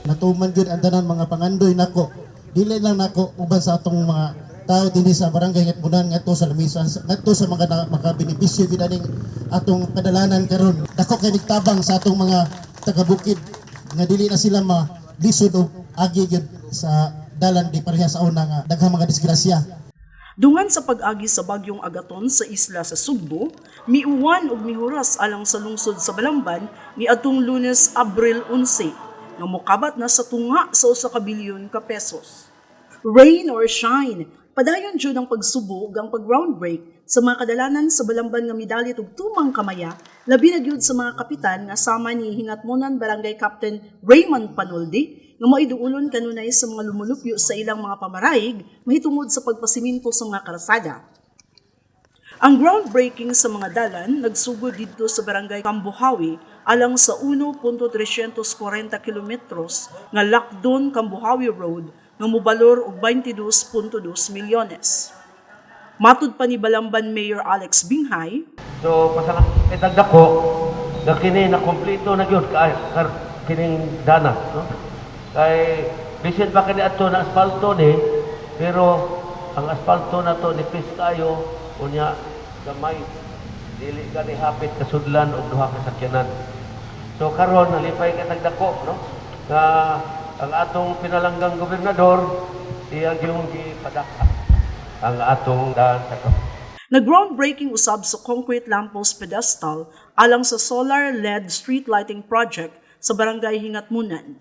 Natuman gyud ang tanan mga pangandoy nako. Dili lang nako, uban sa atong mga tao dinhi sa Barangay Ngatmunan, ngadto sa Lamesa, ngadto sa mga makabenepisyo gyud aning atong kadalanan karon. Dako kay nagtabang sa atong mga taga-bukid nga dili na sila malisod og agi gyud sa dalan, di pareha sa una nga daghang mga disgrasya. Dungan sa pag-agi sa bagyong Agaton sa isla sa Sugbo, miuwan ug mihuras alang sa lungsod sa Balamban ni atong Lunes, Abril 11, nga mokabat na sa tunga sa 1 ka bilyon ka pesos. Rain or shine, padayon jud ang pagsubo ug ang pag-groundbreak sa mga kadalanan sa Balamban nga midalit og tumang kamaya, labi na gyud sa mga kapitan nga sama ni Hinatmonan Barangay Captain Raymond Panoldi nga mao'y duulon kanunay sa mga lumulupyo sa ilang mga pamaraig mahitungod sa pagpasiminto sa mga karsada. Ang groundbreaking sa mga dalan nagsugod didto sa Barangay Cambuhawe alang sa 1.340 kilometros nga Lacdon Cambuhawe Road nga mobalor og 22.2 milyones. Matud pa ni Balamban Mayor Alex Binghay, So pasalamat kitag dako nga kini na kompleto na gyud ka, kining dana, no? Kay bisin pa kini adto na asfalto ni, pero ang asfalto na to nipis kayo, unya gamay, dili gani hapit kasudlan og duha ka sakyanan. So karon nalipay kitag dako, no, nga ang atong pinalanggang gobernador iya yung gipadaka ang atong daan sa Nag-groundbreaking usab sa concrete lamppost pedestal alang sa solar LED street lighting project sa Barangay Hingatmunan.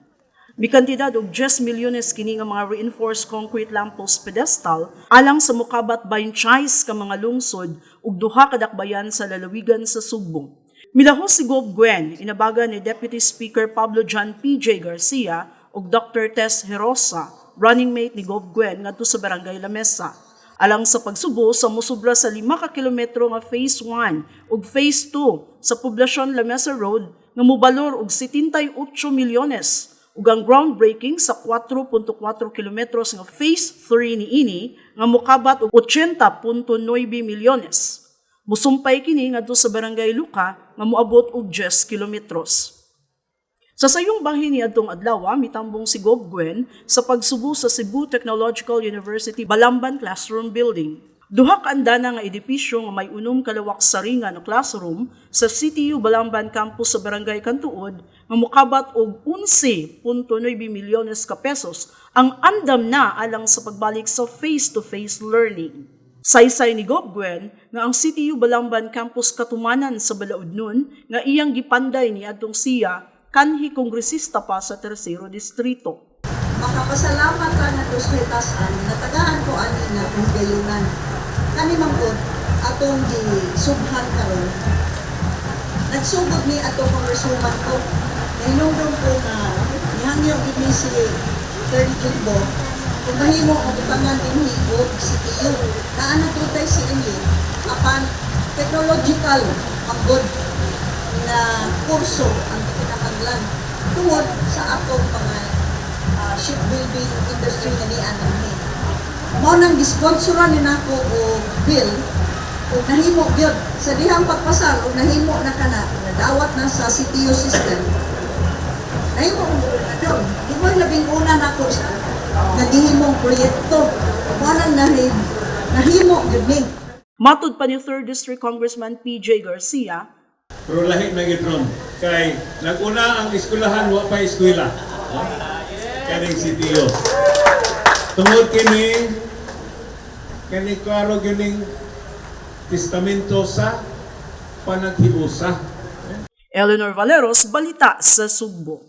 Mikantidad og 10 milyones kini nga mga reinforced concrete lamppost pedestal alang sa mukabat 26 ka mga lungsod ug duha ka dakbayan sa lalawigan sa Sugbo. Milahos si Gov Gwen, inabaga ni Deputy Speaker Pablo John P.J. Garcia ug Dr. Tess Herosa, running mate ni Gov Gwen, ngadto sa Barangay Lamesa alang sa pagsubo sa musubra sa 5 ka kilometro nga Phase 1 ug Phase 2 sa Poblasyon Lamesa Road nga mobalor og 78 milyones ug ang groundbreaking sa 4.4 kilometros nga Phase 3 niini nga mokabat og 80.9 milyones. Musumpay kini ngadto sa Barangay Luka nga moabot og 10 kilometros. Sa sayong bahin ni adtong adlaw, mitambong si Gov Gwen sa pagsubo sa Cebu Technological University Balamban Classroom Building. Duha ka andana nga edipisyo nga may 6 kalawak saringan nga classroom sa CTU Balamban Campus sa Barangay Cantuod nga mokabat og 11.9 milyones ka pesos ang andam na alang sa pagbalik sa face-to-face learning. Saysay ni Gov Gwen nga ang CTU Balamban Campus katumanan sa balaodnon nga iyang gipanday ni adtong siya kanhi kongresista pa sa Tersero Distrito. Makapasalamat ka nga Diyos kay tasan, natagaan ko ani nga kahigayunan. Kani man gud atong gisubhan karon. Nagsugod ni atong congresswoman ko. Nahinumdum ko nga nihangyo gid ni si Attorney Jimbo kung mahimo ang butangan dinhi og CTU. Naa na to tay CMU apan technological ang good na kurso ang kinahanglan tungod sa atong mga shipbuilding industry nga niya namin. Mao nang gisponsoran ni nako og bill ug nahimo gyud sa dihang pagpasar ug nahimo na kana, nadawat na sa CTU system. Nahimo ang gobernador. Di mo labing una nako sa nagihimong proyekto. Mao nang nahimo gyud ni. Matud pa ni 3rd District Congressman PJ Garcia, Pero lahi na gid ron. Kay nag-una ang eskwelahan, wa pa eskwela. No? Kaning CTU. Tungod kini kani klaro gining testamento sa panaghiusa. Eleanor Valeros, Balita sa Sugbo.